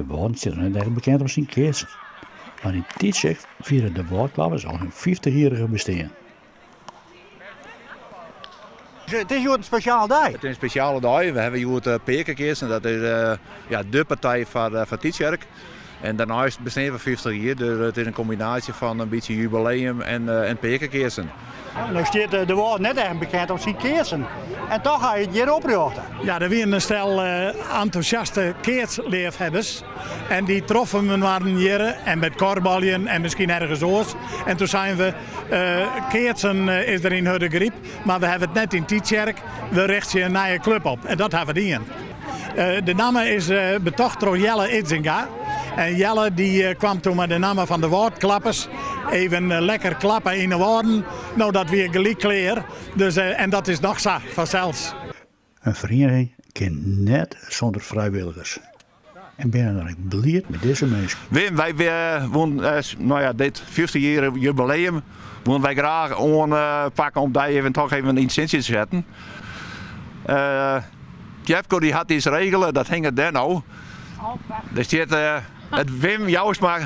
De Wâlden stiet noch net echt bekend om syn keatsen, mar yn Tytsjerk fiere de Wâldklappers al hun fyftichjierrige bestean. It is hjoed in spesjale dei. It is in spesjale dei. We hawwe hjoed peakekeatsen. Dat is ja, de partij foar, foar Tytsjerk. En dêrneist bestean we 50 jier, dus it is in kombinaasje fan in bytsje jubileum en, en peakekeatsen. No stiet De Wâlden net echt bekend om syn keatsen. En toch ha je it hjir oprjochte. Ja, der wienen in stel entûsjaste keatsleafhebbers en dy troffen inoar hjir en by it kuorbaljen en miskien ergens oars. En toen seinen we, keatsen is der yn Hurdegaryp, mar we hawwe it net yn Tytsjerk, we richtsje in nije klup op. En dat hawwe we dien. De namme is betocht troch Jelle Idzinga. En Jelle dy kwam toen mei de namme fan de Wâldklappers. Even lekker klappe yn de Wâlden. No, dat wie gelyk klear. Dus, en dat is noch sa, fansels. In feriening kin net sûnder frijwilligers en binne dan ek bliid mei dizze minsken. Wim, wy woenen no ja, dit 50 jier jubileum woenen wy graach oanpakke om dy even toch even yn it sintsje te setten. Jepko dy hat iets regele, dat hinget dêr no. Der stiet it Wim Jousma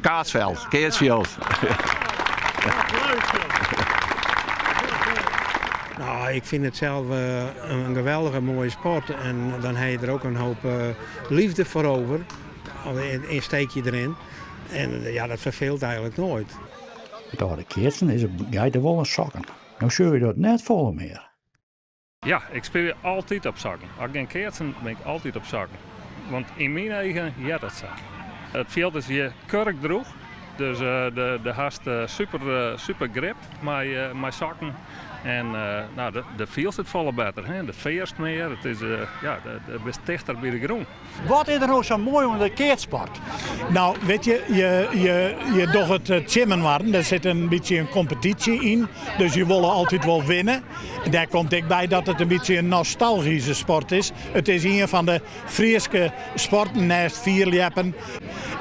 Kaatsveld, keatsfjild. Nou, ik fyn it sels in geweldige moaie sport en dan ha je der ek in hoop leafde foar over. In steek je deryn en ja, dat ferfeelt eigenlik noait. It âlde keatsen is op geitewol en sokken. No sjogge je dat net folle mear. Ja, ik spylje altyd op sokken. As ik gean keatsen bin ik altyd op sokken. Want yn myn eagen heart it sa. It fjild is hjir kurkdroech, dus do hast super, super grip mei, mei sokken. En no, do fielst it folle better. Hè? Do fearst mear, it is, ja, do bist tichter by de grûn. Wat is der no sa moai oan de keatssport? Nou, wit je, je, je, je dogge it tsjin inoar. Der sit in bytsje in kompetysje yn, dus je wolle altyd wol winne. Dêr komt ek by dat it in bytsje in nostalgyske sport is. It is ien fan de Fryske sporten neist fierljeppen.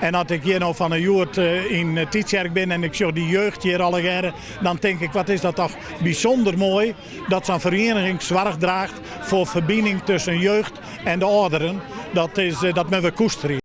En as ik hjir no fan 'e hjoed yn Tytsjerk bin en ik sjoch dy jeugd hjir allegearre, dan tink ik wat is dat toch bysûnder moai dat sa'n ferieniging soarch draacht foar ferbining tusken jeugd en de âlderen. Dat is, dat moatte we koesterje.